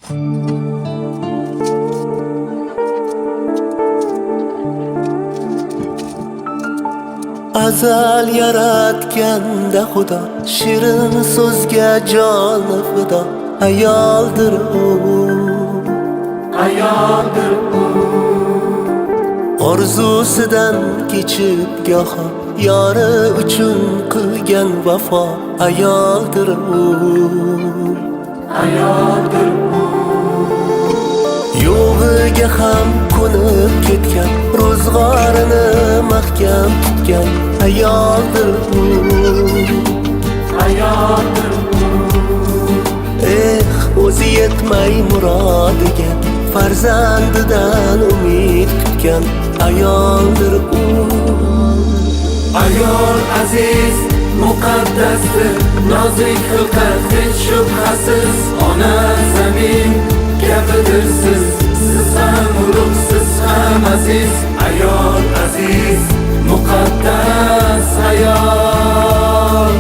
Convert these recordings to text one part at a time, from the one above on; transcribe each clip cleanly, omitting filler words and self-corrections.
Azal yaratganda Xudo shirin so'zga joni fido ayoldir u, ayoldir u. Orzusidan kechib goho yori uchun qilgan vafo ayoldir u, ayoldir u. Yo'g'iga ham ko'nib ketgan, ro'zg'orini mahkam tutgan ayoldir u, ayoldir u. Eh, o'zi yetmay murodiga, farzandidan umid kutgan ayoldir u. Ayol aziz, muqaddasdir, nozik xilqat hech shubhasiz. Ona zamin kabidirsiz, siz ham ulug', siz ham aziz. Ayol aziz, muqaddas ayol.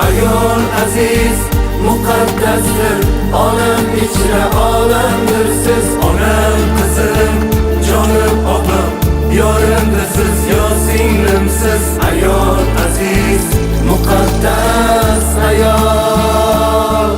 Ayol aziz, muqaddasdir, olam ichra olamdirsiz. Onam, qizim, jonim, opam, yorimdirsiz, yo singlimsiz. Ayol aziz, muqaddas ayol.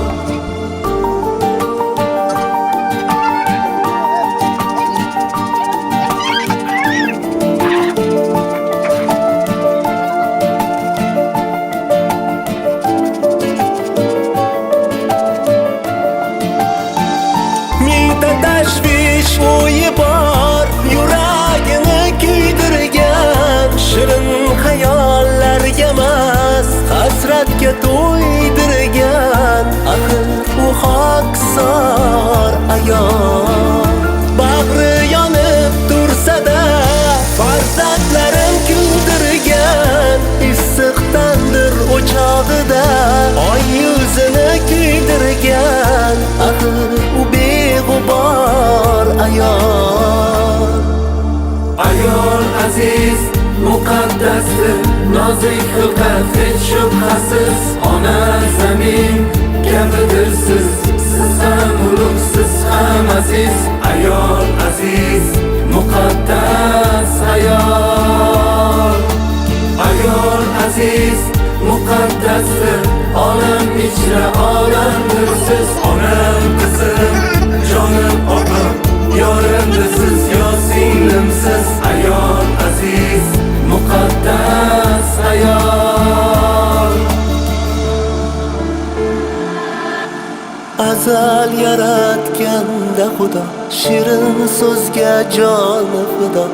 Mingta tashvish o'yi bor, yuragini kuydirgan, shirin xayollarga emas, hasratga to'ydirgan. Axir u xokisor ayol, bag'ri yonib tursa-da farzandlarim kuldirgan. Issiq tandir o'chog'ida oy yuzini kuydirgan. Axir u beg'ubor ayol. Ayol aziz, muqaddasdir, nozik xilqat hech shubhasiz. Ona zamin kabidirsiz, siz ham ulug', siz ham aziz. Ayol aziz, muqaddas ayol. Ayol aziz, muqaddasdir, olam ichra olamdirsiz. Onam, qizim, jonim, opam, yorimdirsiz, yo singlimsiz. Ayol aziz, muqaddas ayol. Azal yaratganda Xudo shirin so'zga joni fido